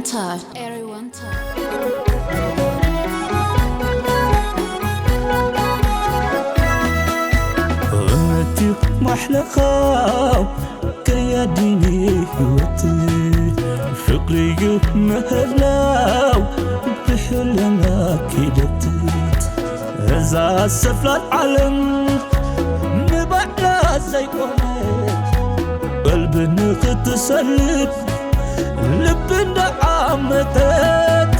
Everyone time. እምነትዩ ማሕለኻው ከያዲኒ ህይወት ፍቕርዩ ምህላው ብሕልና ኪደት እዛ ሰፍላል ዓለም ንባዕላ ዘይቆመት ቀልቢ ንኽትሰልብ ልቢ እንዳዓመተት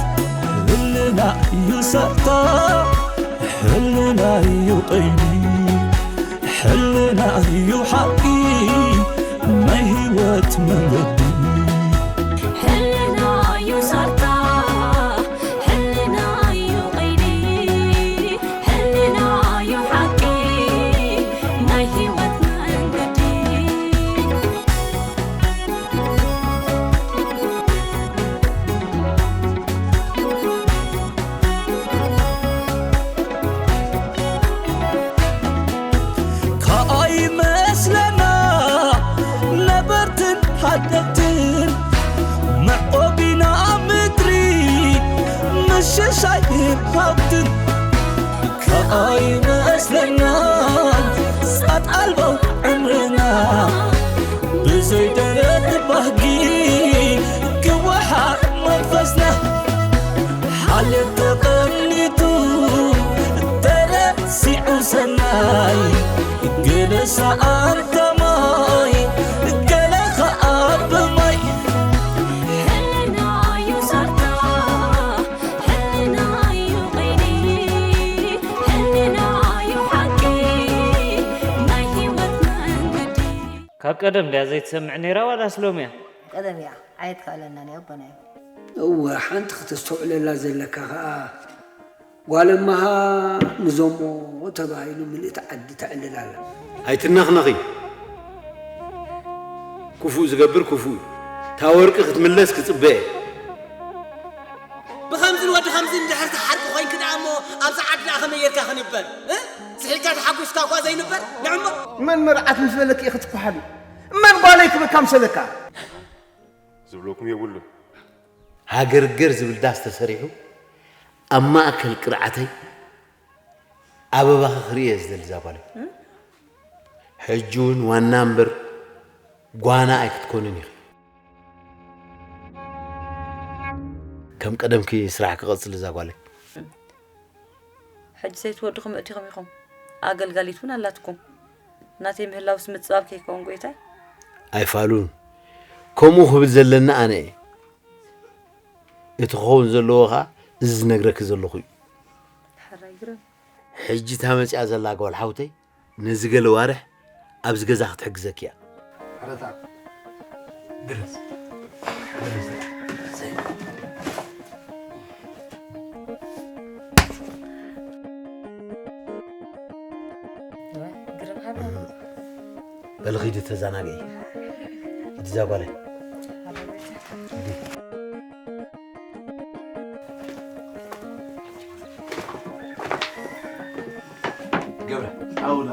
ህልና እዩ ሳታ ሕልና እዩ ቀይዲ ሕልና እዩ ሓቂ ናይ ህይወት መንገዲ ሕልና እዩ ሳታ ሕልና እዩ ቀይዲ ሕልና እዩ ሓቂ ናይ ህይወት መንገዲ ከኣይመስለና ነበርትን ሓደግትን መዕቆቢና ምድሪ ምሽሻይን ሃብትን ከኣይመስለና ጻት ኣልቦ ዕምርና ብዘይ ደረት ባህጊ ክወሓጥ መንፈስና ሓልዮት ተቐኒቱ ተረሲዑ ሰናይ ገለ ሰኣንታ ማይ ገለ ኸኣ ብማይ ሕልና እዩ ሳርታ ሕልና እዩ ቐይዲ ሕልና እዩ ሓቂ ናይ ህይወት መንገዲ ካብ ቀደም ድያ ዘይትሰምዕ ነይራ ዋላስ ሎሚ እያ? ቀደም እያ። ኣየትካኣለናን እያ ኣቦናዮ። እወ፣ ሓንቲ ክተስተውዕለላ ዘለካ ከኣ፣ ጓል እማኻ ንዞሞ ተባሂሉ ምልእቲ ዓዲ ተዕልል ኣላ። ኣይትነኽነኺ። ክፉእ ዝገብር ክፉእ እዩ። እታ ወርቂ ክትምለስ ክጽበ እየ። ብኸምዝን ወዲ ኸምዝን እንድሕር ትሓርቂ ኮይንኪ ደኣ እሞ፣ ኣብዚ ዓዲ ደኣ ከመይ ጌርካ ክንበር? እ? ስሒልካ ተሓጒስካ እኳ ዘይንበር? ንዕሞ? መን መርዓት ምስ በለኪ ኢኺ ትኳሓሊ? መን ጓለይ ክብልካ ምሰለካ? ዝብለኩም የብሉን። ሃገርገር ዝብል ዳስ ተሰሪሑ፣ ኣብ ማእከል ቅርዓተይ ኣበባኺ ክርኢ እየ ዝደሊ እዛ ጓለይ። ሕጂ እውን ዋና እምበር ጓና ኣይክትኮንን ኢኺ። ከም ቀደምኪ ስራሕ ክቐጽል እዛ ጓለይ። ሕጂ ሰይቲ ወድኹም እቲኹም ኢኹም። ኣገልጋሊት እውን ኣላትኩም። ናተይ ምህላውስ ምጽባብ ከይከውን ጎይታይ? ኣይፋሉን። ከምኡ ክብል ዘለኒ ኣነ እየ። እቲ ክኸውን ዘለዎ ኸኣ እዚ ዝነግረኪ ዘለኹ እዩ። ሕራይ ግርም። ሕጂ እታ መጺኣ ዘላ ጓል ሓውተይ ነዚ ገለ ዋርሕ ኣብዚ ገዛ ክትሕግዘኪ እያ። ሓረታ፣ ድረስ። ድረስ። በሊ ኺዲ ተዘናግዒ። ሂዲ እዛ ጓለይ። ገብረ። ኣውዳ።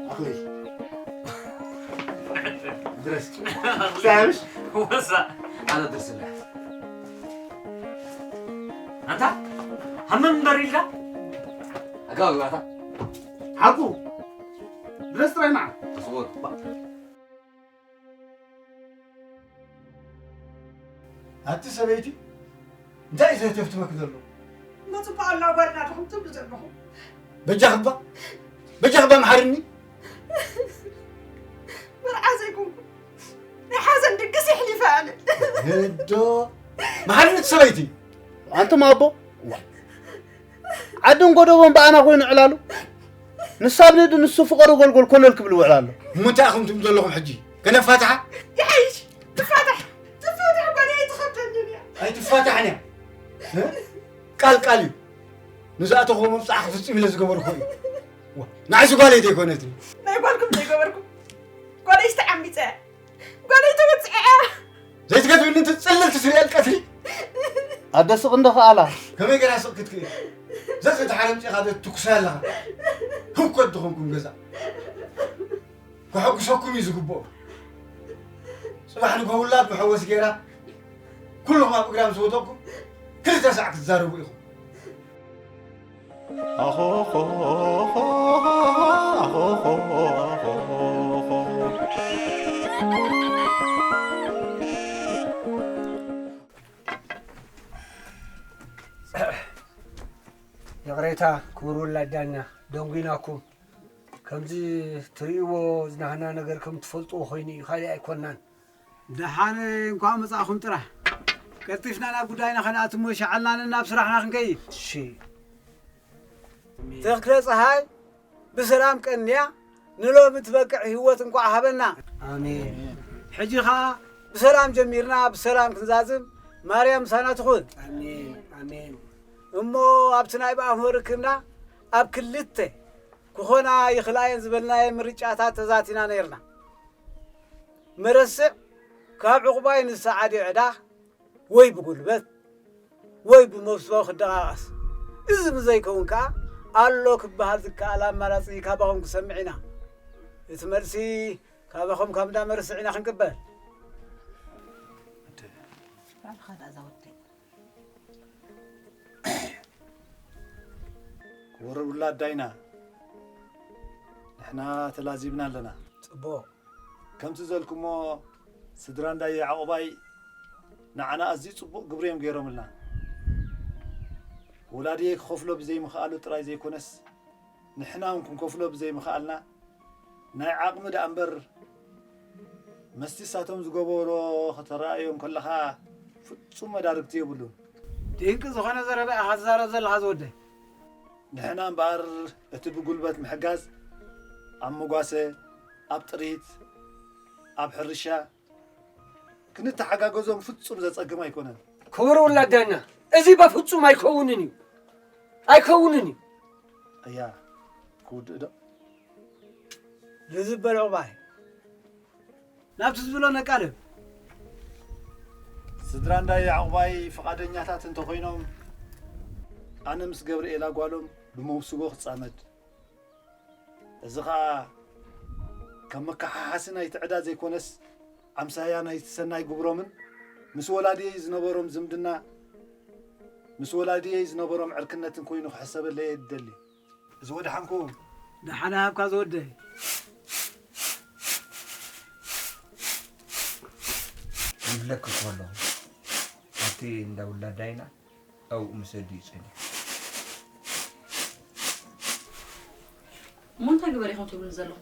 ኣኽሊል። ድረስ። ሳምሽ። ወሳ። ኣነ ድርስና። ኣንታ ሃመም እምበር ኢልካ? ኣጋው ይባታ። ሓቁ። ድረስ ጥራይ መዓ። ተስወር። ኣቲ ሰበይቲ እንታይ እዩ ዘህተፍትፈኪ ዘሎ? እሞ ጽቡቕ ኣላ ጓልና ዲኹም ትብሉ ዘለኹም? በጃኺ እባ፣ በጃኺ እባ መሓርኒ። መርዓ ዘይኮንኩ ናይ ሓዘን ድግስ የሕሊፈ ኣነ። ነዶ መሓርኒ እቲ ሰበይቲ። ኣንቱም ኣቦ፣ ዓድን ጎደቦን ብኣና ኮይኑ ዕላሉ። ንሳ ብንዲ ንሱ ፍቐዶ ጎልጎል ኮለል ክብል ውዕል ኣሎ። እሞ እንታይ ኢኹም ትብሉ ዘለኹም ሕጂ? ከነፋትሓ? ይሓይሽ። እቲ ኣይትፋታሕን እያ። እ? ቃል ቃል እዩ። ንዝኣተኹዎ መብፅዓ ክፍፅም ኢለ ዝገበርኩ እዩ። ዋ፣ ንዓይሲ ጓለይ ዘይኮነትኒ። ናይ ጓልኩም ዘይገበርኩም። ጓለይስ ተዓሚፀ እያ። ጓለይ ተወፅዐ እያ። ዘይትገትብኒ እቲ ፅልልቲ ስሪኤል ቀትሪ። ኣደ ስቕ እንዶ ኸኣላ። ከመይ ገይራ ስቕ ክትክእል? ዘዝእቲ ሓረምፂኻ ዘትኩሳ ኣለኻ። ህውከት ዝኾንኩም ገዛ። ከሐጉሰኩም እዩ ዝግብኦ። ጽባሕ ንግሆ ውላድ መሐወሲ ገይራ ኩልኹም ኣብ እግራ ምስ ወደቕኩም ክልተ ሳዕ ክትዛረቡ ኢኹም። ይቕሬታ ክቡር ውላድ ዳኛ፣ ደንጒናኩም። ከምዚ ትርእይዎ ዝናህና ነገር ከም ትፈልጥዎ ኮይኑ እዩ፣ ካልእ ኣይኮናን። ደሓን እንኳን መጻእኹም ጥራሕ። ቀልጢፍና ናብ ጉዳይና ከነኣቱ እሞ ይሻዓልና ናብ ስራሕና ክንከይድ። እሺ። ተኽለ ጸሃይ ብሰላም ቀንያ ንሎሚ ትበቅዕ ህይወት እንኳዕ ሃበና። ኣሜን። ሕጂ ኸኣ ብሰላም ጀሚርና ብሰላም ክንዛዝም ማርያም ምሳና ትኹን። ኣሜን፣ ኣሜን። እሞ ኣብቲ ናይ ብኣምሆ ርክብና ኣብ ክልተ ክኾና ይኽእላ እየን ዝበልናየን ምርጫታት ተዛቲና ነይርና። መረስዕ ካብ ዕቑባይ ንዝሰዓድዮ ዕዳ ወይ ብጉልበት ወይ ብመብስቦ ክደቓቐስ። እዚ ብዘይከውን ከኣ ኣሎ ክበሃል ዝከኣል ኣማራጺ ካባኹም ክሰምዕ ኢና። እቲ መልሲ ካባኹም ካብ እንዳ መረስዕ ኢና ክንቅበል። ባዕልኻ ደኣ እዛ ወደይ። ክቡር ውላድ ዳይና፣ ንሕና ተላዚብና ኣለና። ጽቡቕ። ከምቲ ዘልኩሞ ስድራ እንዳ ያዕቆባይ ንዓና ኣዝዩ ጽቡቕ ግብሪ እዮም ገይሮምልና። ወላድየይ ክኸፍሎ ብዘይምኽኣሉ ጥራይ ዘይኮነስ፣ ንሕና እውን ክንከፍሎ ብዘይምኽኣልና፣ ናይ ዓቕሚ ደኣ እምበር፣ መስቲ እሳቶም ዝገበሮ ከተረኣዮም ከለኻ ፍጹም መዳርግቲ የብሉን። ድንቂ ዝኾነ ዘረባ ኢኻ ትዛረብ ዘለኻ ዝወደይ። ንሕና እምበኣር እቲ ብጉልበት ምሕጋዝ ኣብ መጓሰ፣ ኣብ ጥሪት፣ ኣብ ሕርሻ ክንተሓጋገዞም ፍጹም ዘጸግም ኣይኮነን። ክቡር ውላድ ዳኛ፣ እዚ በፍጹም ኣይከውንን እዩ። ኣይከውንን እዩ። ኣያ፣ ክውድእ ዶ? ልዝብ በል ዕቑባይ። ናብቲ ዝብሎ ነቃልብ። ስድራ እንዳ ያዕቑባይ ፍቓደኛታት እንተኾይኖም፣ ኣነ ምስ ገብርኤላ ጓሎም ብመውስቦ ክጻመድ። እዚ ኸኣ ከም መከሓሓሲ ናይቲ ዕዳ ዘይኮነስ፣ ኣምሳያ ናይቲ ሰናይ ግብሮምን ምስ ወላድየይ ዝነበሮም ዝምድና፣ ምስ ወላድየይ ዝነበሮም ዕርክነትን ኮይኑ ክሕሰበለይ እየ ዝደሊ። እዚ ወደሓንኩም። ደሓን ሃብካ ዝወደይ። ይብለኪ ከለኹ፣ ኣብቲ እንዳ ውላድ ዳይና ኣብኡ ምስ ኣዲኡ ጸኒሑ። እሞ እንታይ ግበር ኢኹም ትብሉኒ ዘለኹም?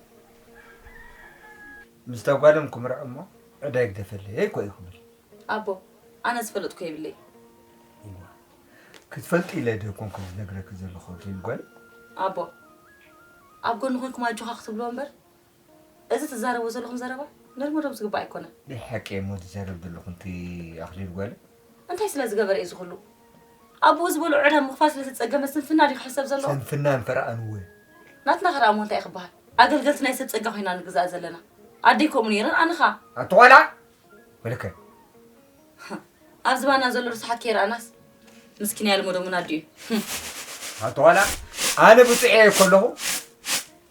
ምስታ ጓሎም ክምርዖ እሞ ዕዳ ይግደፈለይ እኮ እዩ ክብል። ኣቦ፣ ኣነ ዝፈለጥኩ የብለይ። እዋ፣ ክትፈልጢ ኢለ ዶ ኮንኩ ዝነግረኪ ዘለኹ፣ ሪል ጓል? ኣቦ፣ ኣብ ጎኒ ኮንኩም ኣጆኻ ክትብልዎ እምበር፣ እዚ ትዛረቡ ዘለኹም ዘረባ ነልመዶም ዝግባእ ኣይኮነን። ናይ ሓቂ እየ እሞ ዝዛረብ ዘለኹ፣ እንቲ ኣኽሊል ጓል። እንታይ ስለ ዝገበረ እዩ እዚ ኩሉ? ኣቦኡ ዝበልዑ ዕዳ ምኽፋል ስለ ዝተጸገመ ስንፍና ድዩ ክሕሰብ ዘለዎ? ስንፍና ንፈርኣንወ። ናትና ክረኣሞ እንታይ እዩ ክበሃል? ኣገልገልቲ ናይ ሰብ ጸጋ ኮይና ንግዛእ ዘለና። ኣደይ ከምኡ ነይረን፣ ኣነ ኸኣ። ኣቲ ቆልዓ! ወለከ። ኣብ ዝባና ዘሎ ርስሓት ከይረኣናስ፣ ምስኪን ያልመዶምን ኣዲኡ። ኣቲ ቆልዓ፣ ኣነ ብጹዕ እየ ከለኹ፣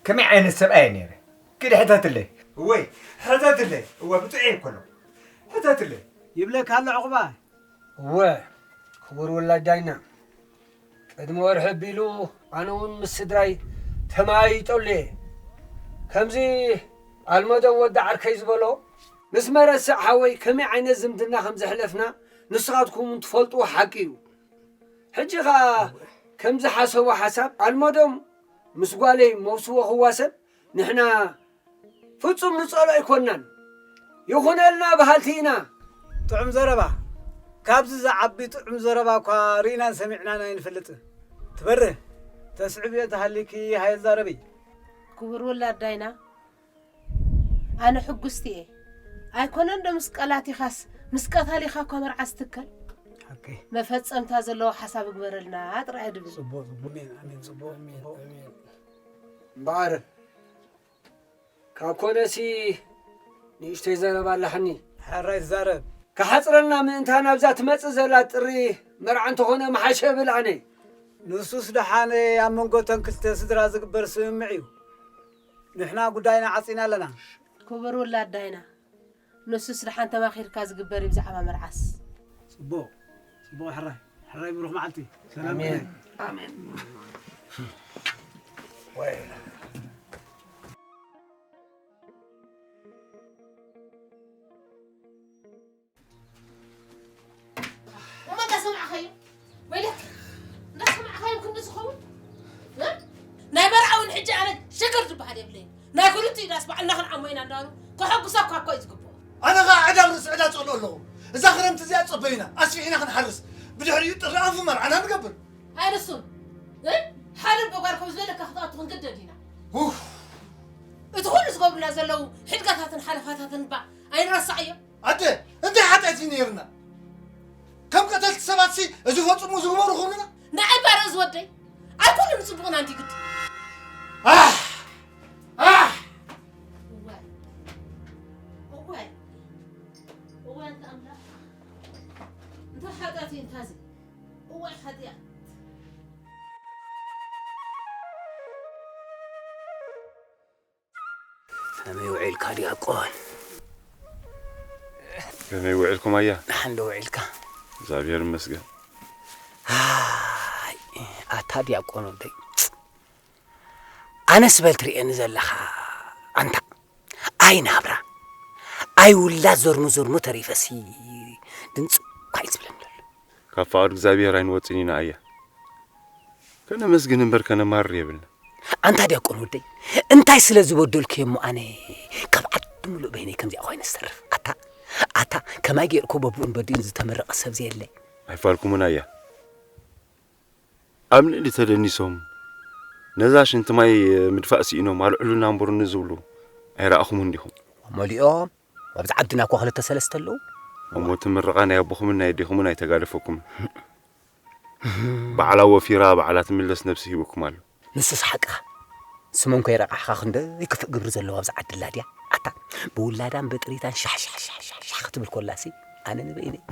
ከመይ ዓይነት ሰብኣይ እየ ነይረ? ግዲ ሕተትለይ። እወይ፣ ሕተትለይ። እወ፣ ብጹዕ እየ ከለኹ። ሕተትለይ። ይብለካ ኣሎ ዕቑባ። እወ፣ ክቡር ውላድ ዳይና። ቅድሚ ወርሒ ኣቢሉ ኣነ እውን ምስ ስድራይ ተመያይጠሉ እየ። ከምዚ ኣልመዶ ወዲ ዓርከይ ዝበሎ፣ ምስ መረስዕ ሓወይ ከመይ ዓይነት ዝምድና ከም ዘሕለፍና ንስኻትኩም እውን ትፈልጥዎ ሓቂ እዩ። ሕጂ ኸኣ ከም ዝሓሰቦ ሓሳብ ኣልመዶም ምስ ጓለይ መውስቦ ክዋሰብ ንሕና ፍጹም ንጸልኦ ኣይኮንናን። ይኹነልና በሃልቲ ኢና። ጥዑም ዘረባ። ካብዚ ዝዓቢ ጥዑም ዘረባ እኳ ርኢናን ሰሚዕናን ኣይንፈልጥን። ትበርህ። ተስዕብ እየ ተሃሊኪ ሃየ ዛረቢ። ክቡር ውላድ ዳይና፣ ኣነ ሕጉስቲ እየ። ኣይኮነን ዶ ምስ ቀላቲኻስ፣ ምስ ቀታሊኻ እኳ መርዓ ዝትከል? መፈጸምታ ዘለዎ ሓሳብ እግበረልና ጥራይ ድብል። ጽቡቕ፣ ጽቡቕ። ኣሜን፣ ኣሜን፣ ጽቡቕ፣ ኣሜን፣ ጽቡቕ። ኣሜን። እምበኣር ካብ ኮነሲ ንእሽተይ ዘረባ ኣላሕኒ። ሕራይ ትዛረብ። ክሓጽረልና ምእንታ ናብዛ ትመጽእ ዘላ ጥሪ መርዓ እንተኾነ ምሓሸ እብል ኣነ። ንሱስ ደሓነ ኣብ መንጎ እተን ክልተ ስድራ ዝግበር ስምምዕ እዩ። ንሕና ጉዳይና ዓጺና ኣለና። ክቡር ውላዳይና፣ ንሱስ ደሓን ተማኺርካ ዝግበር እዩ ብዛዕባ መርዓስ። ጽቡቕ፣ ጽቡቕ ሕራይ፣ ሕራይ ብሩኽ መዓልቲ። ሰላም ኣሜን። ኣሜን። እሞ እንዳሰማዕኻዮ፣ ወይለክ፣ እንዳሰማዕኻዮም ክንዲ ዝኸውን፣ እ? ናይ መርዓ እውን ሕጂ ኣነ ሽግር ዝበሃል የብለይን። ናይ ክልቲኡ ዳስ ባዕልና ክንዓሞ ኢና እንዳበሉ ከሐጉሳ እኳ እኮ እዩ ዝግብኦ። ኣነ ኸዓ ዕዳ ርእሲ ዕዳ ጸልኦ ኣለኹ። እዛ ክረምቲ እዚኣ ጸበዩና፣ ኣስፊሕና ክንሓርስ፣ ብድሕሪኡ ጥሪ ኣንፉ መርዓና ንገብር። ኣይንሱን፣ እ? ሓደ እምበ ጓል ከም ዝበለካ ክትኣቱ ክንግደድ ኢና። ኡፍ። እቲ ኩሉ ዝገብሩና ዘለዉ ሕድጋታትን ሓለፋታትን እባ ኣይንረሳዕዮ። ኣደ፣ እንታይ ሓጢኣት እዩ ነይርና? ከም ቀተልቲ ሰባትሲ እዚ ፈጽሙ ዝግበሩ ክብሉና? ንዓይ ባርዕ ዝወደይ፣ ኣይኩሉ ንጽቡቕና እንዲ ግዲ። ኣሕ! ኣሕ! እዋይ፣ እዋይ፣ እዋይ፣ እንተ ኣምላኽ፣ እንታይ ሓጢኣት እዩ እንታዚ? እዋይ፣ ሓጢኣት። ከመይ ውዒልካ ዲያቆን? ከመይ ውዒልኩም ኣያ? ደሓን ዶ ውዒልካ? እግዚኣብሔር ይመስገን። ኣይ፣ ኣታ ዲያቆን ወደይ። ኣነስ በል ትርእየኒ ዘለኻ ኣንታ። ኣይ ናብራ። ኣይ ውላድ ዞርሙ ዞርሙ ተሪፈሲ ድምፂ እኳ እዩ ዝብለኒ ዘሎ። ካብ ፍቓድ እግዚኣብሔር ኣይንወፅን ኢና ኣያ። ከነመስግን እምበር ከነማርር የብልና። ኣንታ ዲያቆን ወደይ፣ እንታይ ስለ ዝበደልኩ እየ እሞ ኣነ ካብ ዓዲ ምሉእ በይነይ ከምዚኣ ኮይነ ዝተርፍ? ኣታ፣ ኣታ፣ ከማይ ገይርኮ በብኡን በዲኡን ዝተመረቐ ሰብ ዘየለ። ኣይፋልኩምን ኣያ። ኣብ ንእዲ ተደኒሶም ነዛ ሽንቲ ማይ ምድፋእ ስኢኖም ኣልዕሉና እምበሩኒ ዝብሉ ኣይረኣኹምን ዲኹም? መሊኦም። ኣብዚ ዓድና እኮ ክልተ ሰለስተ ኣለዉ። እሞ እቲ ምርቓ ናይ ኣቦኹምን ናይ ኣዴኹምን ኣይተጋደፈኩምን። ባዕላ ወፊራ፣ ባዕላ ትምለስ ነብሲ ሂቡኩም ኣሎ። ንሱስ ሓቅኻ። ስመን ኮ የረቓሕኻ ክንደይ ክፍእ ግብሪ ዘለዎ ኣብዚ ዓዲ ኣላ ድያ? ኣታ፣ ብውላዳን ብጥሪታን ሻሕ፣ ሻሕ፣ ሻሕ፣ ሻሕ፣ ሻሕ ክትብል ኮላሲ፣ ኣነ ንበይነይ፣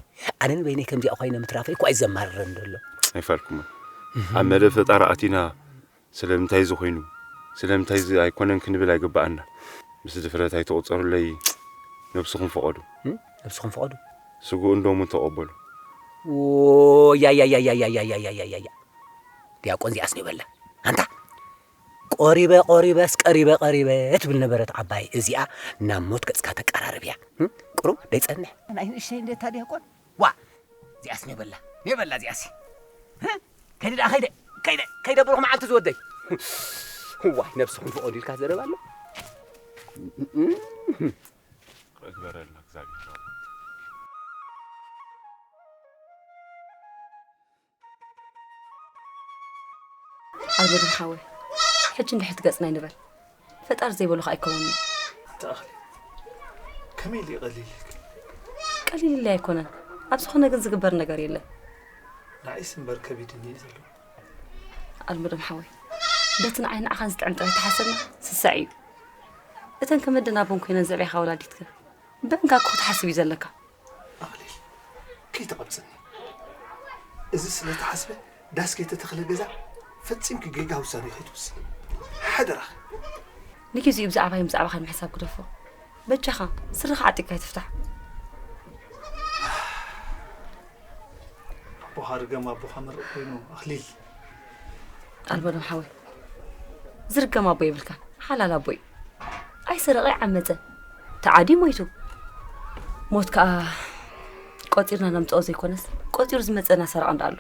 ኣነ ንበይነይ ከምዚኣ ኮይነ ምትራፈይ እኮ እዩ ዘማርረኒ ዘሎ። ኣይፋልኩምን። ኣብ መደብ ፈጣሪ ኣቲና ስለምንታይ እዚ ኮይኑ፣ ስለምንታይ እዚ ኣይኮነን ክንብል ኣይግብኣና። ምስ ድፍረት ኣይትቑጸሩለይ፣ ነብስኹም ፍቐዱ። እም? ነብስኹም ፍቐዱ? ስግኡን ደሙን ተቐበሉ። ዎ፣ ያ፣ ያ፣ ያ። ዲያቆን እዚኣስ ኔበላ። ኣንታ፣ ቆሪበ፣ ቆሪበስ፣ ቀሪበ፣ ቀሪበ ትብል ነበረት ዓባይ። እዚኣ ናብ ሞት ገጽካ ተቀራርብ እያ። እም? ቁሩብ ደይጸንሕ። ናይ ንእሽተይ እንዴታ ዲያቆን? ዋ፣ እዚኣስ ኔበላ፣ ኔበላ እዚኣሲ። እ? ከይደ ደኣ፣ ከይደ፣ ከይደ፣ ከይደ ብሩኽ መዓልቲ ዝወደይ። ዋይ፣ ነብስኹም ፍቐዱ ኢልካ ዘረባ ኣሎ። እግበረልና እግዚኣብሔር። ኣልመድን ሓወይ፣ ሕጂ እንድሕር ትገጽና ይንበል። ፈጣሪ ዘይበሎ ኸኣ ኣይከውንን። ኣንታ ኣኽሊ፣ ከመይ ኢሉ እዩ ቀሊል ኢልኪ? ቀሊል ኢለ ኣይኮነን። ኣብ ዝኾነ ግን ዝግበር ነገር የለን። ንዓይስ እምበር ከቢድኒ እዩ ዘሎ። ኣልመድም ሓወይ፣ በቲ ንዓይ ንዓኻን ዝጥዕም ጥራይ ተሓሰብና ስሳዕ እዩ። እተን ከመደናቦን ኮይነን ዘዕብያኻ ወላዲትክን በእንካ እኮ ክትሓስብ እዩ ዘለካ። ኣኽሊል፣ ከይትቐብጸኒ። እዚ ስለ ተሓስበ ዳስ ከይተተኽለ ገዛ ፈጺምኪ ጌጋ ውሳኔ ከይትውስኒ። ሓደራኺ። ንግዜኡ ብዛዕባይን ብዛዕባኻን ምሕሳብ ግደፎ። በጃኻ፣ ስርኻ ዓጢቕካ ኣይትፍታሕ። ኣቦኻ ርገም ኣቦኻ መርቕ ኮይኑ፣ ኣኽሊል። ኣልመድም ሓወይ፣ ዝርገም ኣቦ የብልካን። ሓላል ኣቦ እዩ። ኣይሰረቐ ኣይዓመጸ። ተዓድዩ ሞይቱ። ሞት ከኣ ቆጺርና ነምጽኦ ዘይኮነስ፣ ቆጺሩ ዝመጸና ሰረቐ እንዳ ኣሎ።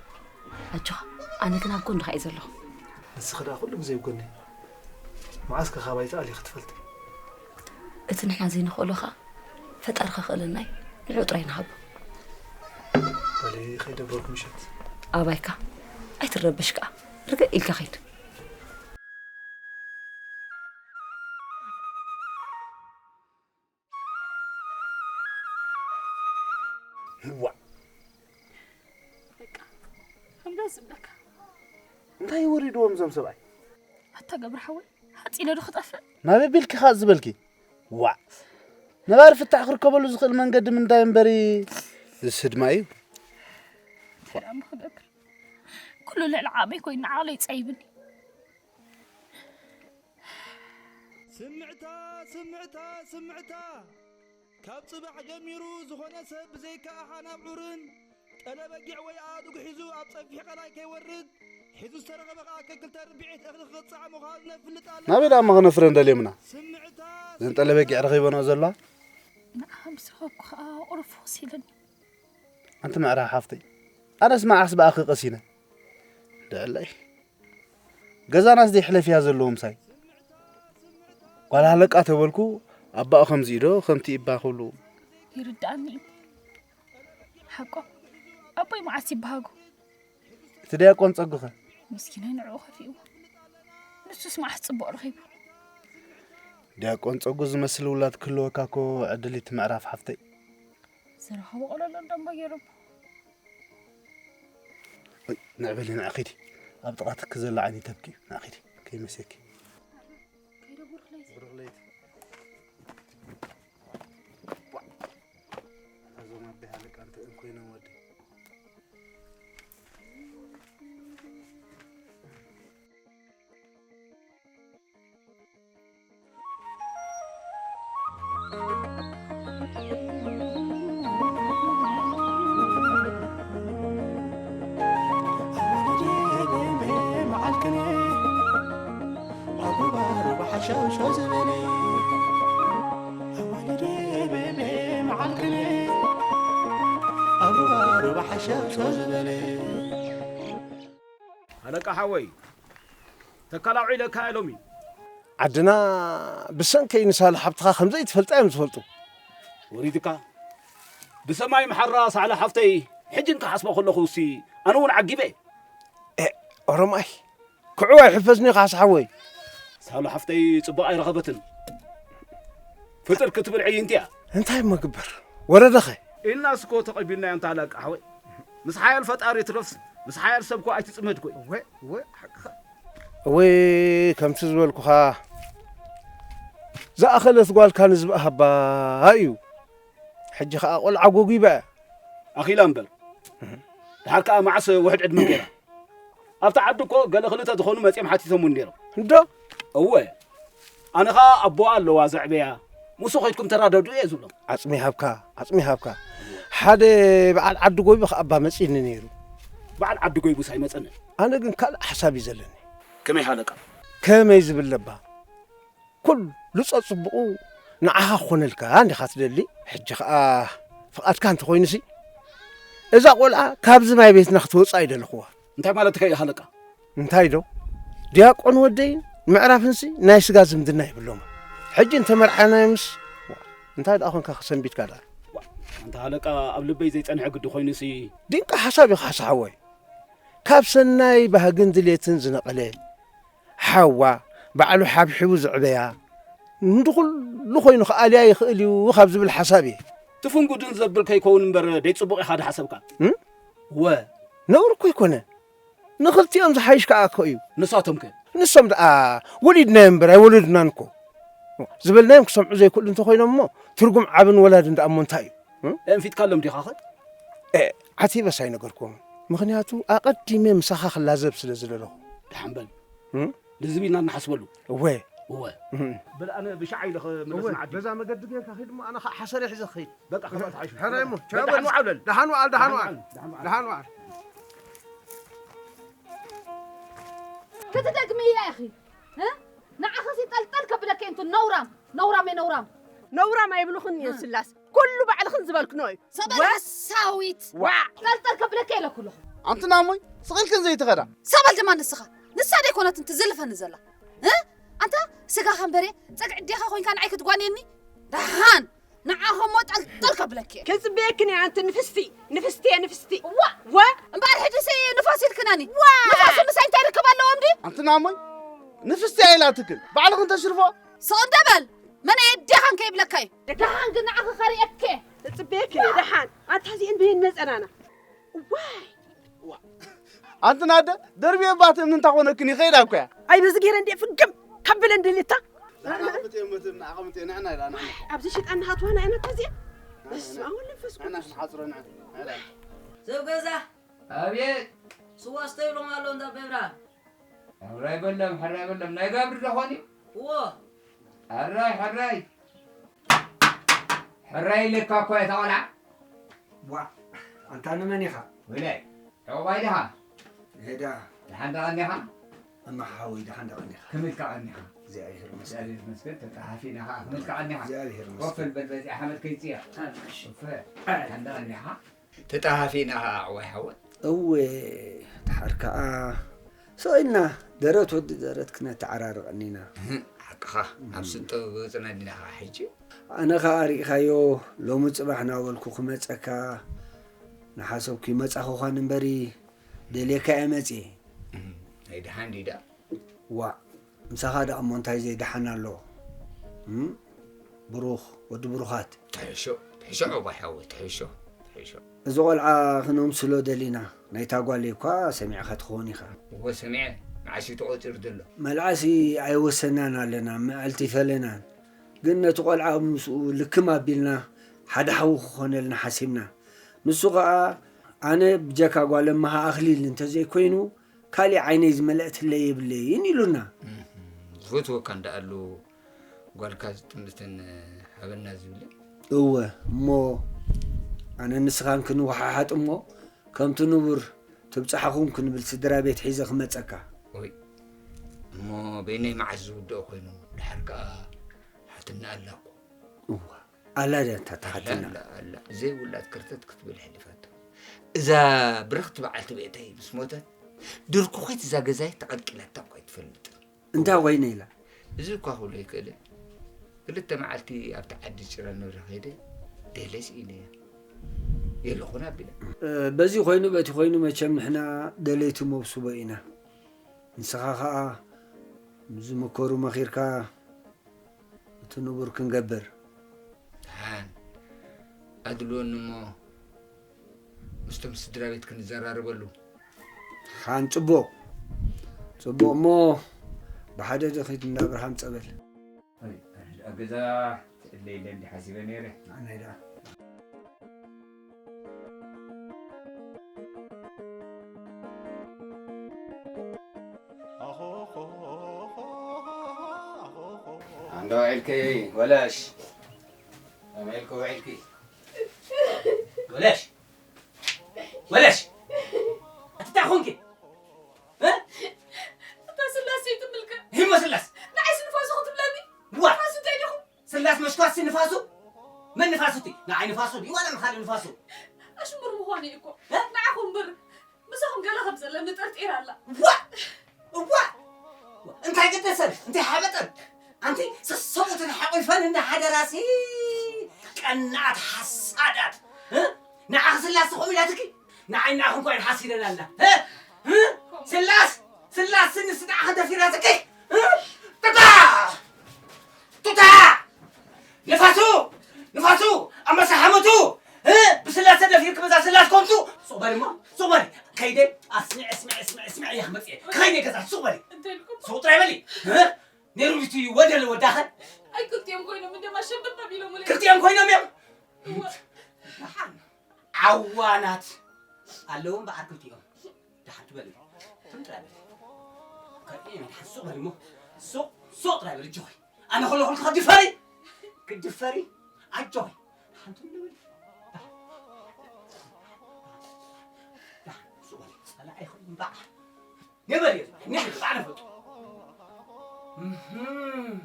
ኣጆኻ፣ ኣነ ግን ኣብ ጎንኻ እየ ዘለኹ። ንስኺ ደኣ ኩሉ ግዜ ኣብ ጎነይ። መዓስ ከ ካባይ ትኣልዪ ክትፈልጢ? እቲ ንሕና ዘይንኽእሎ ኸኣ ፈጣሪ ከኽእለና እዩ። ንዕኡ ጥራይ ንሃቦ። በሊ ከይደብረኩም ምሸት። ኣባይካ፣ ኣይትረበሽ ከኣ። ርግእ ኢልካ ኸይድ። ዋእ! ዝብለካ። እንታይ ወሪድዎም እዞም ሰብኣይ? ኣታ ገብረ ሓወይ፣ ሓፂለ ዶ ክጠፍእ? ናበይ ቢልኪ ኻእ ዝበልኪ? ዋዕ፣ ነባሪ ፍታሕ ክርከበሉ ዝኽእል መንገዲ ምንዳይ እምበሪ፣ እዚ ስድማ እዩ። እንታይ ደኣ ክገብር? ኩሉ ልዕሊ ዓቕመይ ኮይኑ ንዓቕለይ ይፀይብኒ። ስምዕታ ስምዕታ ስምዕታ ካብ ጽባሕ ጀሚሩ ዝኾነ ሰብ ብዘይካ ኣሓን ኣብዑርን ጠለበጊዕ ወይ ኣእዱግ ሒዙ ኣብ ጸፊሕ ቀላይ ከይወርድ፣ ሒዙ ዝተረኸበ ከኣ ከክልተ ርብዒት እኽሊ ክቕጻዕ ምዃኑ ነፍልጥ ኣለና። ናበይ ደኣ እሞ ክነፍረን ደልዮምና? ስምዕታ እዘን ጠለበጊዕ ረኺበንኦ ዘለዋ? ንዓኻ ምስ ረኸብኩ ከኣ ቁሩብ ፍኹስ ኢለኒ። ኣንቲ ምዕራብ ሓፍተይ፣ ኣነስ መዓስ ብኣኺ ቀሲነ? ድዕለይ። ገዛናስ ደይ ሕለፍያ ዘለዉ ምሳይ? ጓል ኣለቃ ተበልኩ፣ ኣባኡ ከምዚ ኢዶ ከምቲ ኢባ ክብሉ። ይርድኣኒ እዩ። ሓቆም ኣቦይ መዓስ ይበሃጉ? እቲ ዲያቆን ጸጉኸ? ምስኪናይ ንዕኡ ከፊእዎ። ንሱስ መዓስ ጽቡቕ ረኺቡ? ዲያቆን ጸጉ ዝመስል ውላድ ክህልወካ እኮ ዕድል እዩ እቲ ምዕራፍ ሓፍተይ። ዝረኸቦ ቆለሎ እንዳ እሞ ገይሮም። ወይ ንዕበሊ ንዕ ኺዲ። ኣብ ጥቓ ትኪ ዘላ ዓይኒ ተብኪ። ንዕ ኺዲ። ከይመሴኪ። ከይደ ብሩኽ ለይቲ። ብሩኽ ለይቲ። እዞም ኣደይ ኣለቃ እንተ እም ኮይኖም ወደይ። ኣለቃ ሓወይ፣ ተካል ኣውዒለካ እየ ሎሚ። ዓድና ብሰንከይ ንሳሉ ሓብትኻ ከም ዘይትፈልጣ እዮም ዝፈልጡ። ወሪድካ ብሰማይ ምሓራ ሳዕላ ሓፍተይ፣ ሕጂ እንክሓስቦ ከለኹ ሲ ኣነ እውን ዓጊበ። ኦሮማይ ክዕዋ ይሕፈዝኒ ካሕሳ ሓወይ። ሳሉ ሓፍተይ ጽቡቕ ኣይረኸበትን። ፍጥር ክትብል ዕይንቲ እያ። እንታይ እሞ ግበር ወረደኸ? ኢልናስ እኮ ተቐቢልናዮ እንታ ኣለቃ ሓወይ። ምስ ሓያል ፈጣሪ ትረፍስ ምስ ሓያል ሰብ እኮ ኣይትጽመድ ኮይ። እወ እወ ሓቅኻ። እወ ከምቲ ዝበልኩኻ ዝኣኸለት ጓልካ ንዝብእ ሃባ እዩ። ሕጂ ኸኣ ቆልዓ ጎጒባ እያ። ኣኺላ እምበር። ድሓር ከኣ መዓስ ውሕድ ዕድመ ገይራ። ኣብቲ ዓዲ እኮ ገለ ክልተ ዝኾኑ መጺኦም ሓቲቶም እውን ነይሮም። እንዶ? እወ። ኣነ ኸኣ ኣቦኣ ኣለዋ ዘዕበያ። ምስኡ ኸይድኩም ተራደድኡ እየ ዝብሎም። ዓጽሚ ሃብካ፣ ዓጽሚ ሃብካ። ሓደ በዓል ዓዲ ጎይቡ ኸኣ እባ መጺእኒ ነይሩ። በዓል ዓዲ ጎይቡስ ኣይመጸንን። ኣነ ግን ካልእ ሓሳብ እዩ ዘለኒ። ከመይ ሃለቃ? ከመይ ዝብል ለባ? ኩሉ ጸጽቡቑ ንዓኻ ክኾነልካ እንዲኻ ትደሊ። ሕጂ ኸኣ ፍቓድካ እንተኾይኑሲ እዛ ቆልዓ ካብዚ ማይ ቤትና ክትወጽእ ኣይደለኽዋ። እንታይ ማለትካ እዩ ሃለቃ? እንታይ ዶ ዲያቆን ወደይን ምዕራፍንሲ ናይ ስጋ ዝምድና የብሎምን። ሕጂ እንተመርዓናዮምስ እንታይ ደኣ ኾንካ ከሰንቢድካ ደኣ? ኣንታ ሃለቃ ኣብ ልበይ ዘይጸንሐ ግዲ ኮይኑሲ። ድንቂ ሓሳብ ኢኻ ሓሳ ሓወይ። ካብ ሰናይ ባህግን ድሌትን ዝነቐለ ሓዋ ባዕሉ ሓብሒቡ ዘዕበያ ንድኹሉ ኮይኑ ክኣልያ ይኽእል እዩ ካብ ዝብል ሓሳብ እየ። ትፍንጉድን ዘብል ከይከውን እምበር ደይ ጽቡቕ ኢኻ ድሓሰብካ። እም? ወ ነውሪ እኮ ኣይኮነ ንኽልቲኦም ዝሓይሽ ከኣ እኮ እዩ። ንሳቶም ከ? ንሶም ደኣ ወሊድናዮም እምበር ኣይወለዱናን እኮ ዝበልናዮም ክሰምዑ ዘይክእሉ እንተኾይኖም እሞ ትርጉም ዓብን ወላድን ደኣ እሞ እንታይ እዩ? እም? ኣንፊትካሎም ዲኻ ኸ? እ፣ ዓቲበስ ኣይነገርኩዎምን። ምኽንያቱ ኣቐዲመ ምሳኻ ክላዘብ ስለ ዝደለኹ። ደሓን በል። እም? ልዝብ ኢልና ንሓስበሉ። እወ። እወ። እም። በል ኣነ ብሻዕ ኢለ ክምለስ እወ፣ ንዓዲ። በዛ መገዲ ጌርካ ኺድ እሞ ኣነ ኸዓ ሓሰረ ሒዘ ክኸይድ። በቃ፣ ኸባል ተሓይሽ። ሕራይ እሞ፣ ቻው በል ደሓን ውዓል፣ ደሓን ውዓል፣ ደሓን ውዓል። ደሓን ውዓል። ደሓን ውዓል። ክትደግምያ ኢኺ። እ? ንዓኺሲ ጠልጠል ከብለኪ እንቱ ነውራም፣ ነውራም እየ ነውራም። ነውራም ኣይብልኽን እየ ስላስ። ኩሉ ባዕልኽን ዝበልክንኦ እዩ። ሰበል ወ- ሓሳዊት። ዋዕ። ጠልጠል ከብለኪ ኢለኩ ኣለኹ። ኣንቲ ናሞይ ስቕ ኢልክን ዘይትኸዳ። ሰበል ድማ ንስኻ። ንሳ ደይኮነትን ትዝልፈኒ ዘላ። እ? ኣንታ ስጋኻ እምበሬ ጸግዒ ዴኻ ኮይንካ ንዓይ ክትጓንየኒ? ደሓን ንዓኸሞ ጠልጠል ከብለኪ እየ። ክጽበየክን እየ ኣንቲ ንፍስቲ ንፍስቲ እየ ንፍስቲ። ዋ! ወ! እምበኣር ሕጂሲ ንፋስ ኢልክናኒ። ዋ! ንፋስ ምሳይ እንታይ ርክብ ኣለዎም ድዩ? ኣንቲ ናሞይ ንፍስቲ እያ ኢላትክን ባዕልኽን ተሽርፎ። ስቕ እንደ በል መን ኣየዲኻን ከይብለካ እዩ። ደሓን ግን ንዓኺ ከርእየኪ እየ። ክጽበየክን እየ ደሓን። ኣንታ እዚኤን በየን መጸናና? ዋይ! ኣንቲ ናደ ደርቢ ባት እምኒ እንታ ኮነክን ይኸይዳ እኮ እያ። ኣይ በዚ ገይረ እንዴ ፍግም ከብለ እንድልታ። ንዓና ከምት የመት ንዓና ከምት ንዓና ኢላ ንዓና። ኣብዚ ሽጣን ሃትዋና ኢና ተዚያ። በስመ ኣብ ወወልድ ወመንፈስ ንዓና ቅዱስ። ንሓጽሮ ንዓና። ሰብ ገዛ ኣቤት። ስዋ ስተይ ኢሎም ኣሎ እንዳ ቤብራ። ሕራይ በለም፣ ሕራይ በለም። ናይ ጋብር ዶ ኾን እዩ? እዎ። ሕራይ፣ ሕራይ። ሕራይ ኢለካ እኮ እየ፣ እታ ቆልዓ። ዋ፣ ኣንታ ንመን ኢኻ? ወላይ፣ ዕቑባይ ዲኻ? ሄዳ። ደሓን ዶ ቀኒኻ? እማ ሓወይ፣ ደሓን ዶ ቀኒኻ? ክምልካ ቀኒኻ? እግዚኣብሔር ይመስገን። እግዚኣብሔር ይመስገን፣ ተጣሃፊና ኸዓ። ክምልካ ቀኒኻ? እግዚኣብሔር ይመስገን። ኮፍ በል፣ በዚኣ ሓመድ ከይጽያ። እሺ። ኮፍ በል። ደሓን ዶ ቀኒኻ? ተጣሃፊና ኸዓ፣ ዕቑባይ ሓወይ። እወ፣ ደሓር ከኣ ስቕ ኢልና ደረት ወዲ ደረት ክነተዓራርቕ እኒና። እህ፣ ሓቅኻ፣ ኣብ እም። ስንጦ ገጽና እንዲና ኸዓ ሕጂ። ኣነ ኸኣ ርኢኻዮ፣ ሎሚ ጽባሕ እናበልኩ ክመጸካ እናሓሰብኩ ይመጻኹ ኳን እምበሪ፣ ደልየካ እየ መጺኤ። እም፣ ናይ ደሓን ድዩ ደኣ? ዋእ፣ ምሳኻ ደኣ እሞ እንታይ ዘይደሓን ኣሎ? እም? ብሩኽ፣ ወዲ ብሩኻት። ትሕሾ፣ ትሕሾ ዕቑባይ ሓወይ፣ ትሕሾ፣ ትሕሾ። እዚ ቆልዓ ክነምስሎ ደሊና፣ ናይታ ጓለይ እኳ ሰሚዕኻ ትኸውን ኢኻ። እወ ሰሚዐ፣ መዓስ እዩ ተቖጺሩ ዘሎ? መልዓሲ ኣይወሰናን ኣለና፣ መዓልቲ ይፈለናን። ግን ነቲ ቆልዓ ምስኡ ልክም ኣቢልና ሓደ ሓዊ ክኾነልና ሓሲብና። ንሱ ኸኣ ኣነ ብጀካ ጓል እመኻ ኣኽሊል እንተዘይኮይኑ፣ ካሊእ ዓይነይ ዝመልአትለይ የብለይን ኢሉና። እህ፣ ዝፈትወካ እንዳኣሉ ጓልካ ዝጥምትን ሃበና ዝብል። እወ፣ እሞ ኣነ ንስኻን ክንወሓሓጥ እሞ ከምቲ ንቡር ትብጻሕኹም ክንብል ስድራ ቤት ሒዘ ክመጸካ። ወይ፣ እሞ በይነይ መዓስ ዝውድኦ ኮይኑ፣ ድሓር ከኣ ሓትና ኣላ እኮ። እዋ፣ ኣላ ድያ እታ ኣላ፣ ትሓትና? ኣላ፣ ኣላ። ዘይውላድ ከርተት ክትብል ሕሊፋቶ። እዛ ብርኽቲ በዓልቲ ቤተይ ምስ ሞተት፣ ድርኩኺት እዛ ገዛይ ተቐልቂላታ እኮ ኣይትፈልጥን። እንታይ ኮይነ ኢላ? እዚ እኳ ክብሎ ይክእል። ክልተ መዓልቲ ኣብቲ ዓዲ ጭረ ንብረ ከይደ፣ ደለይ ስኢነያ። የለኹን ኣቢላ። እ፣ በዚ ኮይኑ በቲ ኮይኑ መቸም ንሕና ደለይቲ መብስቦ ኢና። ንስኻ ኸኣ ምስ ዝምከሩ መኺርካ እቲ ንቡር ክንገብር። ደሓን ኣድልወኒ እሞ ምስቶም ስድራ ቤት ክንዘራረበሉ። ደሓን ጽቡቕ። ጽቡቕ እሞ ብሓደ ድኺድ እንዳ ኣብርሃም ጸበል። ኣይ፣ ኣይ፣ ኣብ ገዛ ትእለ ኢለ እንዲ ሓሲበ ነይረ። ኣነይ ደኣ። ኣንዶ ውዒልኪ ወለሽ? ከመይ ኢልኪ ውዒልኪ? ወለሽ? ወለሽ? ኣቲ እንታይ ኾንኪ? እ? እታ ስላስ ዘይትብልካ። ሂሞ ስላስ? ንዓይስ ንፋሱ ክትብለኒ? ዋ! ንፋሱ እንታይ ዲኹም? ስላስ መሽኳሲ ንፋሱ? መን ንፋሱ እቲ? ንዓይ ንፋሱ ድዩ ዋላ ንኻልእ ንፋሱ? ኣሽሙር ምዃኑ እዩ እኮ። እ? ንዓኹም እምበር ምሳኹም ገለ ከም ዘለኒ ጠርጢራ ኣላ። ዋ! እዋ! እንታይ ገደሰን? እንታይ ሓበጠን? ኣንቲ ሰሰቡትን ሓቑፈን እንዳ ሓደራሲ ቀናት ሓሳዳት። እ? ንዓኺ ስላስ ትኾም ኢላትኪ? ንዓይ ንዓኹም እኳ ሓሲደን ኣላ። እ? እ? ስላስ! ስላስ ንስ ንዓኺ ደፊራትኪ? እ? ቱታ! ቱታ! ንፋሱ! ንፋሱ! ኣንበሳ ሓመቱ! እ? ብስላስ ተደፊርኪ በዛ ስላስ ኮንቱ! ሱቕ በሊ እሞ፣ ሱቕ በሊ! ከይደ ኣስሚዕ፣ ኣስሚዕ፣ ኣስሚዕ፣ ኣስሚዕ እየ ክመጽእ እየ። ከይደ ገዛ ሱቕ በሊ! እንታይ ኢልኩም? ሱቕ ጥራይ በሊ! እ? ነይሩቢቱ እዩ ወደለ ወዳኸ? ኣይ ክልቲኦም ኮይኖም እንደማ ሸበብ ኣቢሎምለይ። ክልቲኦም ኮይኖም እዮም? እወ። ደሓን። ዓዋናት ኣለዎም በዓል ክልቲኦም። ደሓን ትበል። ትም ጥራይ በል። ከርእየ መድሓን ሱቕ በል እሞ። ሱቕ፣ ሱቕ ጥራይ በል እጆኺ። ኣነ ከለኹ ክትድፈሪ? ክትድፈሪ? ኣጆኺ። ደሓን ትም በል። ደሓን። ደሓን ሱቕ በል። ጸላኢ ይኹን እምበኣር። ነበል እዩ፣ ነበል ባዕሉ ፈጡ። እህም።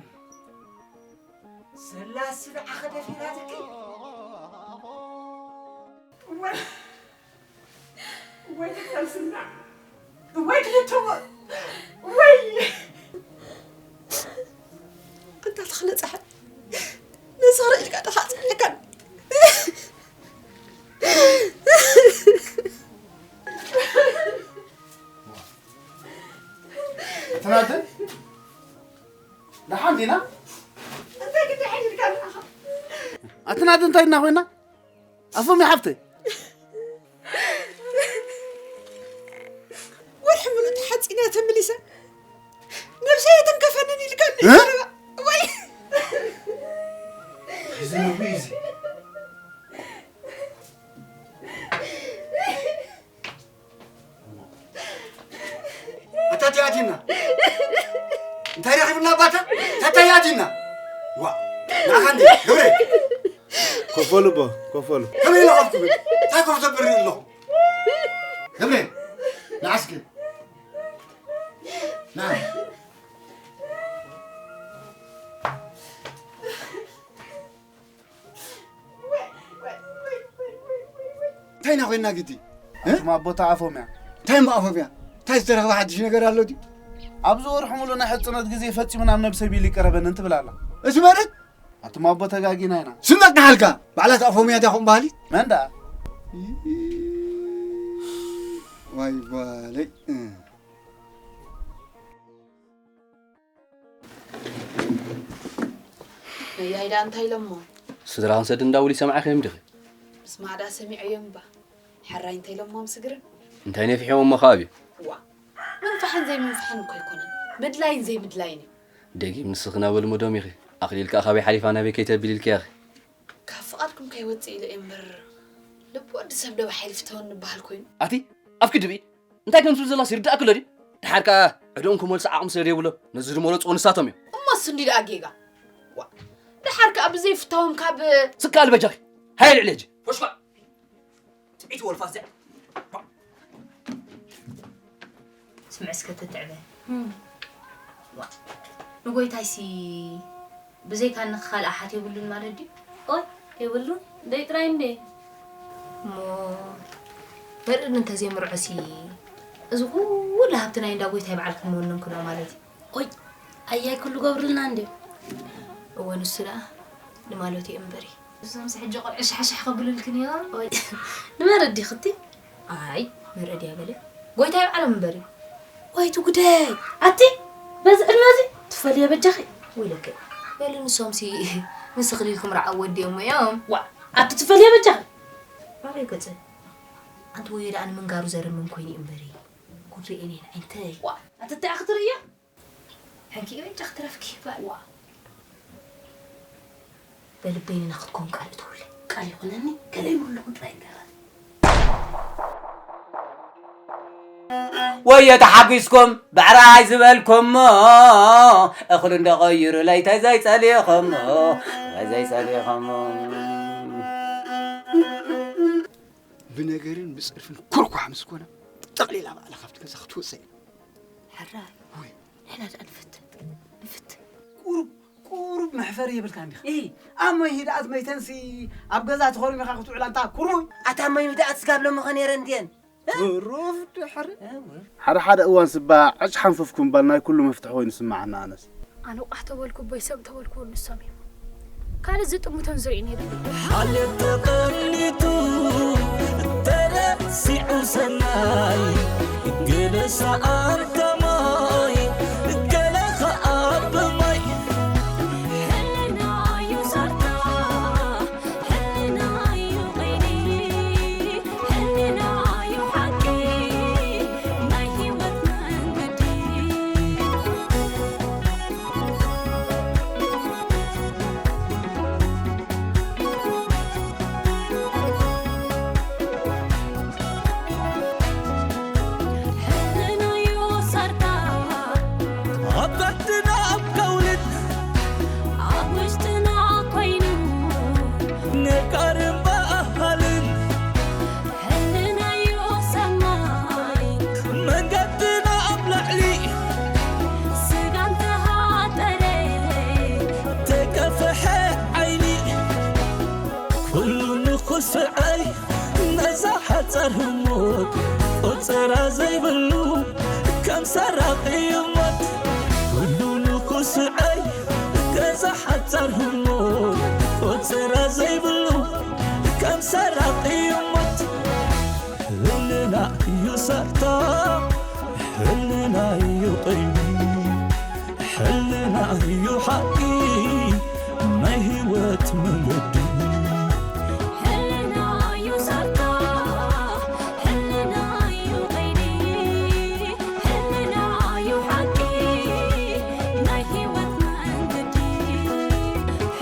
ስላስ ንዓኺ ደፊራትኪ። ወይ፣ ወይ ተካልስና፣ ወይ ክልተዎ፣ ወይ። ኣንታ ተኽለ ጸሓይ፣ ነዚ ኽርኢ ኢልካ ዶ ክጽንሐካ? ኣቲ ናደን ደሓን ዲና? እንታይ ክትድሕን ኢልካ ንዓኻ? ኣቲ ናደን እንታይ እና ኮይና? ኣፎም ይሓፍተ። ዋ ንዓኻ እንዲ ገብረ ኮፈሉ ቦ ኮፈሉ ከመይ ኢለ ከፍ ክብል እንታይ ኮፍ ዘብር ኣለኹ ገብረ ንዓስከ ና እንታይ ኢና ኮይንና ግዲ ኣቱም ኣቦታ ኣፎምያ እንታይ እሞ ኣፎምያ እንታይ ዝተረኽበ ሓድሽ ነገር ኣሎ ድዩ ኣብዚ ወርሒ ሙሉ ናይ ሕፅኖት ግዜ ፈፂሙ ናብ ነብሰ ቢል ይቀረበንን ትብል ኣላ እቲ ማለት ኣቱም ኣቦ ተጋጊና ኢና ስም ነቅሓልካ ባዕላት ኣፎምያ ድያ ኹም ባህሊ መን ደኣ ዋይ ጓለይ ነያይ ደኣ እንታይ ኢሎሞ? ስድራ ክንሰድ እንዳውል ይሰምዓኺ እዮም ዲኺ? ምስማዕ ደኣ ሰሚዐዮም እባ። ሕራይ እንታይ ኢሎሞ ምስግርን? እንታይ ነፊሕዎም እሞ ካብ እዩ? ዋ ምንፋሕን ዘይምንፋሕን እኮ ኣይኮነን። ምድላይን ዘይምድላይን እዩ። ደጊም ንስኺ ናበልሞ ዶም ኢኺ። ኣኽሊል ከኣ ካበይ ሓሊፋ ናበይ ከይተብል ኢልክያ ኢኺ። ካብ ፍቓድኩም ከይወጽእ ኢለ እየ እምበር ልቢ ወዲ ሰብ ዶ ብሓይሊ ፍተወኒ ይበሃል ኮይኑ። ኣቲ ኣፍኪ ድብኢ እንታይ ከም ትብል ዘላስ ይርድኣኪ ኣሎ ድዩ? ደሓር ከኣ ዕድኦም ክመልሱ ዓቕሚ ስለ ዘይብሎም ነዚ ዝመረጽዎ ንሳቶም እዮም። እሞ እሱ እንዲ ደኣ ጌጋ። ዋ ደሓር ከኣ ብዘይፍታዎም ካብ ስቃል በጃኺ ሃየ ልዕሊ ሕጂ። ፎሽኳ ጥዒት ወልፋ እዚኣ። ስምዒ እስከ ተትዕበ። ዋ ንጎይታይሲ ብዘይካኒ ካልእ ኣሓት የብሉን ማለት ድዩ? ኦይ የብሉን ደይ ጥራይ እንዴ? እሞ መርዕድ እንተዘይምርዖሲ እዚ ኩሉ ሃብቲ ናይ እንዳ ጎይታይ ባዕልኪ ምወነንክኖ ማለት እዩ። ኦይ ኣያይ ኩሉ ገብርልና እንዴ? እወ ንሱ ደኣ ንማለቱ እዩ እምበሪ። እዞምስ ሕጂ ቆልዑ ሻሕሻሕ ከብሉልክን እዮም። ኦይ ንመርዕድ ዲኽቲ? ኣይ መርዕድ እያ በለ ጎይታይ ባዕሎም እምበሪ። ወይ እቲ ጉደይ ኣቲ በዚ ዕድመ እዚ ትፈልዮ በጃኺ ወይለከ በሉ ንሶምሲ ንስኽሊ ኢልኩም ረዓው ወዲኦሞ እዮም። ዋ ኣቲ ትፈልዮ በጃኺ ኣበይ ገጸ ኣንቲ ወዮ ደኣ ንምንጋሩ ዘረምም ኮይኑ እዩ እምበሪ ጉድ ርኤን እየ ንዓይንተይ ዋ ኣቲ እንታይ ክትርእያ ሕንኪ በጃኺ ትረፍኪ ዋ በልበይንና ክትከውን ቃል እተውለ ቃል ይኹነኒ ገለ ይብሉ ጥራይ ገራ ወዮ ተሓጒስኩም ብዕራይ ዝበልኩሞ እኽሉ እንዶ ቐይሩ ለይተይ ዘይጸሊኹሞ ዘይጸሊኹሞ ብነገርን ብጸርፍን ኮርኳሕ ምስ ኮና ጠቕሊላ ባዕላ ካብቲ ገዛ ክትወፅእ እያ ሕራይ ወይ ንሕና ደኣ ንፍትን ንፍትን ቁሩብ ቁሩብ መሕፈሪ የብልካን ዲኻ እይ ኣብ መይ ሂድኣት መይተንሲ ኣብ ገዛ ተኾሪምኻ ክትውዕላ እንታ ኩርሙይ ኣታ መይ ሂድኣት ስጋብ ሎምኸ ነይረ እንድየን ትሩፍ ድሕሪ ሓደ ሓደ እዋን ስባ ዕጭ ሓንፈፍኩም ባል ናይ ኩሉ መፍትሒ ኮይኑ ስማዓና ኣነስ ኣነ ቋሕ ተበልኩ ቦይ ሰብ ተበልኩ ንሶም እዮም ካልእ ዝጥምቶን ዝርእን የብለይ ሓልዮት ተቐኒቱ ተረሲዑ ሰናይ ገለ ሰኣን ተማይ ገለ ኸኣ ብማይ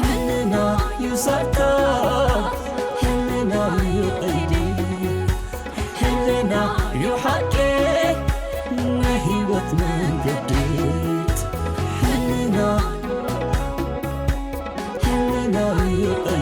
ሕልና እዩ ሰርታ ሕልና እዩ ቐይዲ ሕልና እዩ ሓቂ ናይ ህይወት መንገዲ Love you.